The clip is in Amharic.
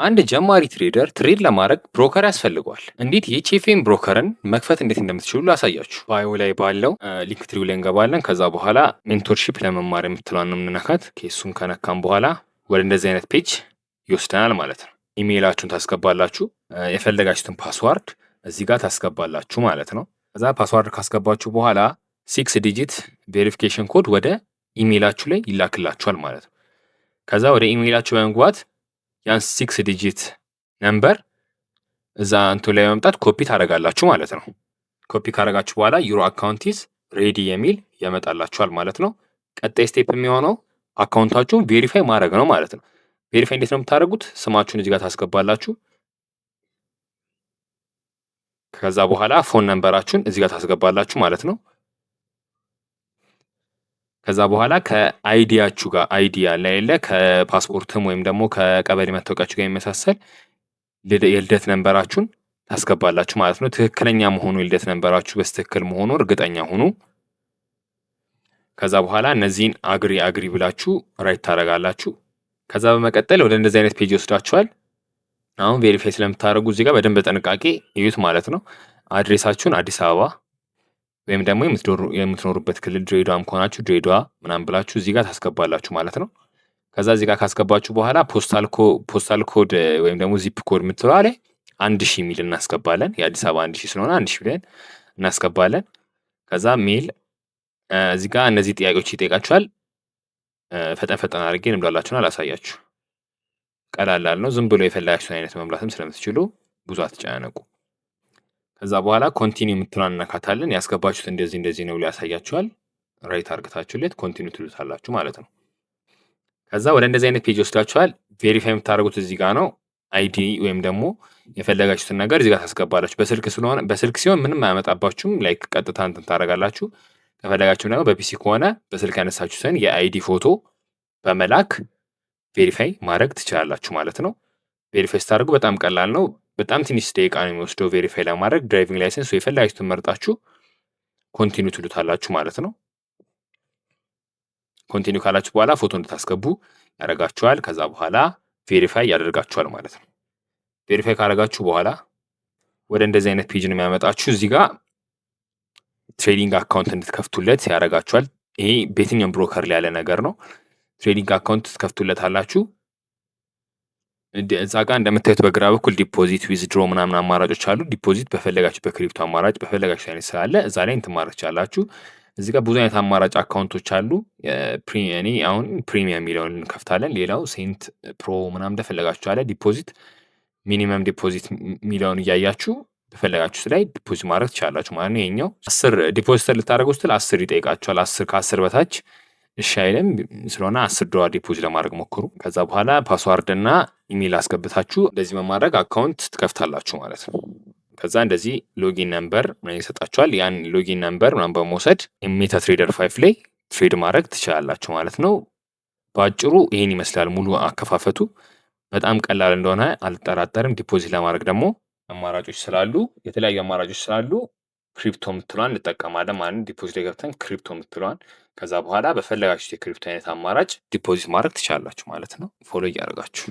አንድ ጀማሪ trader trade ለማድረግ broker ያስፈልገዋል። እንዴት የ HFM broker ን መክፈት እንዴት እንደምትችሉ ላሳያችሁ። Bio ላይ ባለው Linktree ው ላይ እንገባለን። ከዛ በኋላ mentorship ለመማር የምትለዋን ነው የምንነካት። እሱን ከነካም በኋላ ወደ እንደዚህ አይነት page ይወስደናል ማለት ነው። ኢሜይላችሁን ታስገባላችሁ። የፈለጋችሁትን password እዚህ ጋር ታስገባላችሁ ማለት ነው። ከዛ password ካስገባችሁ በኋላ 6 digit verification code ወደ ኢሜይላችሁ ላይ ይላክላችኋል ማለት ነው። ከዛ ወደ ኢሜይላችሁ በመግባት ያን 6 digit number እዛ እንትን ላይ በመምጣት ኮፒ ታደርጋላችሁ ማለት ነው። ኮፒ ካደረጋችሁ በኋላ "Your account is ready" የሚል ያመጣላችኋል ማለት ነው። ቀጣይ step የሚሆነው account ኣችሁን verify ማድረግ ነው ማለት ነው። Verify እንዴት ነው የምታደርጉት? ስማችሁን እዚህ ጋር ታስገባላችሁ። ከዛ በኋላ phone number ኣችሁን እዚህ ጋር ታስገባላችሁ ማለት ነው። ከዛ በኋላ ከ ID ያችሁ ጋር፣ ID ያለ የለ፣ ከፓስፖርትም ወይም ደግሞ ከቀበሌ መታወቂያችሁ ጋር የሚመሳሰል የልደት number ኣችሁን ታስገባላችሁ ማለት ነው። ትክክለኛ መሆኑ፣ የልደት number ኣችሁ በትክክል መሆኑ እርግጠኛ ሁኑ። ከዛ በኋላ እነዚህን agree agree ብላችሁ right ታደርጋላችሁ። ከዛ በመቀጠል ወደ እንደዚህ አይነት page ይወስዳችኋል። አሁን verify ስለምታደርጉ እዚህ ጋር በደንብ በጥንቃቄ እዩት ማለት ነው። Address ኣችሁን አዲስ አበባ ወይም ደግሞ የምትኖሩበት ክልል ድሬዳዋም ከሆናችሁ ድሬዳዋ ምናምን ብላችሁ እዚህ ጋር ታስገባላችሁ ማለት ነው። ከዛ እዚህ ጋር ካስገባችሁ በኋላ postal code ወይም ደግሞ zip code የምትለዋ ላይ 1000 የሚል እናስገባለን። የአዲስ አበባ 1000 ስለሆነ 1000 ብለን እናስገባለን። ከዛ mail እዚህ ጋር እነዚህ ጥያቄዎች ይጠይቃችኋል። ፈጠን ፈጠን አድርጌ ልምላላችሁና ላሳያችሁ። ቀላል ነው። ዝም ብሎ የፈለጋችሁትን አይነት መሙላትም ስለምትችሉ ብዙ አትጨናነቁ። ከዛ በኋላ continue የምትለዋን እነካታለን። ያስገባችሁት እንደዚህ እንደዚህ ነው ብሎ ያሳያችኋል። Right አርግታችሁለት continue ትሉታላችሁ ማለት ነው። ከዛ ወደ እንደዚህ አይነት page ይወስዳችኋል። Verify የምታደርጉት እዚህ ጋር ነው። ID ወይም ደግሞ የፈለጋችሁትን ነገር እዚህ ጋር ታስገባላችሁ። በስልክ ስለሆነ፣ በስልክ ሲሆን ምንም አያመጣባችሁም። Like ቀጥታ እንትን ታደርጋላችሁ። ከፈለጋችሁ ደግሞ በ PC ከሆነ በስልክ ያነሳችሁትን የ ID ፎቶ በመላክ verify ማድረግ ትችላላችሁ ማለት ነው። Verify ስታደርጉ በጣም ቀላል ነው። በጣም ትንሽ ደቂቃ ነው የሚወስደው verify ለማድረግ። Driving license ወይ የፈለጋችሁትን መርጣችሁ continue ትሉታላችሁ ማለት ነው። Continue ካላችሁ በኋላ ፎቶ እንድታስገቡ ያደርጋችኋል። ከዛ በኋላ verify ያደርጋችኋል ማለት ነው። Verify ካደረጋችሁ በኋላ ወደ እንደዚህ አይነት page ነው የሚያመጣችሁ። እዚህ ጋር trading account እንድትከፍቱለት ያደርጋችኋል። ይሄ በየትኛውም broker ላይ ያለ ነገር ነው። Trading account ትከፍቱለታላችሁ። እዛ ጋር እንደምታዩት በግራ በኩል deposit፣ withdraw ምናምን አማራጮች አሉ። Deposit በፈለጋችሁ በ crypto አማራጭ በፈለጋችሁ አይነት ስላለ እዛ ላይ እንትን ማድረግ ትችላላችሁ። እዚህ ጋር ብዙ አይነት አማራጭ account ኦች አሉ። እኔ አሁን premium የሚለውን እንከፍታለን። ሌላው cent፣ pro ምናምን እንደፈለጋችሁ አለ። Deposit minimum deposit የሚለውን እያያችሁ በፈለጋችሁት ላይ deposit ማድረግ ትችላላችሁ ማለት ነው። ይሄኛው 10 deposit ልታደርጉ ስትል 10 ይጠይቃችኋል። 10፣ ከ10 በታች እሺ አይልም። ስለሆነ 10 ዶላር deposit ለማድረግ ሞክሩ። ከዛ በኋላ password እና ኢሜይል አስገብታችሁ እንደዚህ በማድረግ account ትከፍታላችሁ ማለት ነው። ከዛ እንደዚህ login number ምናምን ይሰጣችኋል። ያን login number ምናምን በመውሰድ MetaTrader 5 ላይ trade ማድረግ ትችላላችሁ ማለት ነው። በአጭሩ ይህን ይመስላል ሙሉ አከፋፈቱ። በጣም ቀላል እንደሆነ አልጠራጠርም። Deposit ለማድረግ ደግሞ አማራጮች ስላሉ፣ የተለያዩ አማራጮች ስላሉ crypto የምትለዋን እንጠቀማለን ማለት ነው። Deposit ላይ ገብተን crypto የምትለዋን፣ ከዛ በኋላ በፈለጋችሁት የ crypto አይነት አማራጭ deposit ማድረግ ትችላላችሁ ማለት ነው። Follow እያደረጋችሁ